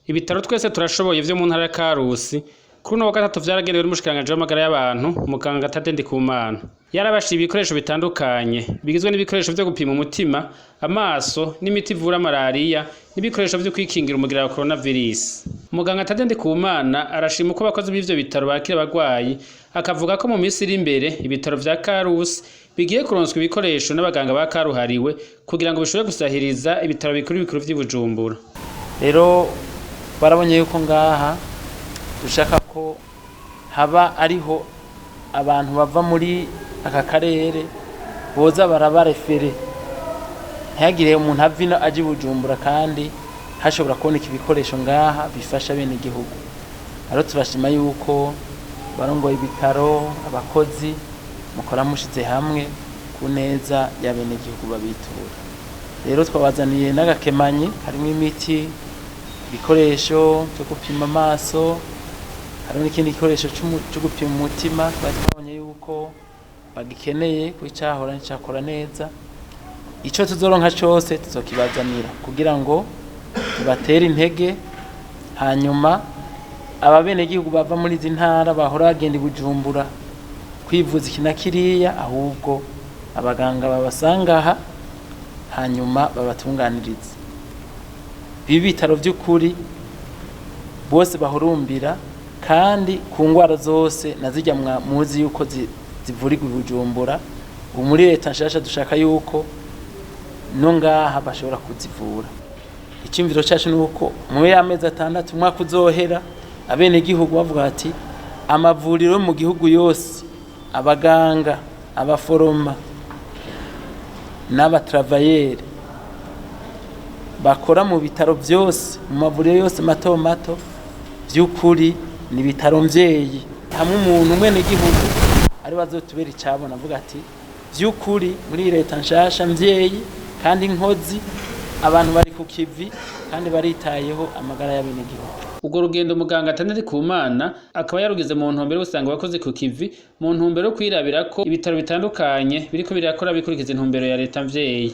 Ibitaro Twese Turashoboye vyo mu ntara ya Karusi kuri uno wa gatatu vyaragenewe n'umushikiranganji w'amagara y'abantu, muganga Tade Ndikumana. Yarabashiye ibikoresho bitandukanye bigizwe n'ibikoresho vyo gupima umutima, amaso n'imiti ivura malariya n'ibikoresho vyo kwikingira umugera wa coronavirus. Muganga Tade Ndikumana arashima uko abakozi b'ivyo bitaro bakira abagwayi, akavuga ko mu minsi iri imbere ibitaro vya Karusi bigiye kuronswa ibikoresho n'abaganga ba karuhariwe kugira ngo bishobore gusahiriza ibitaro bikuru bikuru vy'i Bujumbura. Rero barabonye yuko ngaha dushaka ko haba ariho abantu bava muri aka karere boza barabarefere, ntihagire umuntu ava ino aja i Bujumbura kandi hashobora kuboneka ibikoresho ngaha bifasha bene igihugu. Rero turashima yuko barongoye ibitaro, abakozi mukora mushize hamwe ku neza y'abenegihugu babitura. Rero twabazaniye n'agakemanyi karimwo imiti, ibikoresho vyo gupima amaso, hariho n'ikindi gikoresho co gupima umutima. Twari twabonye yuko bagikeneye ko icahora nticakora neza. Ico tuzoronka cose tuzokibazanira kugira ngo tubatere intege, hanyuma ababenegihugu bava muri izi ntara bahora bagenda i Bujumbura kwivuza iki na kiriya, ahubwo abaganga babasanga aha hanyuma babatunganirize. Ibi bitaro vy'ukuri bose bahurumbira kandi ku ngwara zose na zirya muzi yuko zivurirwa i Bujumbura. Ubu muri leta nshasha dushaka yuko no ngaha bashobora kuzivura. Iciyumviro cacu ni uko muri y'amezi 6 umwaka uzohera, abenegihugu bavuga bati amavuriro yo mu gihugu yose, abaganga, abaforoma n'abatravayeri bakora mu bitaro vyose, mu mavuriro yose mato mato, vy'ukuri ni ibitaro mvyeyi, hamwe umuntu umwenegihugu ari bazotubera icabona avuga ati vy'ukuri muri leta nshasha mvyeyi kandi nkozi, abantu bari ku kivi kandi baritayeho amagara y'abenegihugu. Urwo rugendo muganga Tade Ndikumana akaba yarugize mu ntumbero yo gusanga abakozi ku kivi, mu ntumbero yo kwirabira ko ibitaro bitandukanye biriko birakora bikurikiza intumbero ya leta mvyeyi.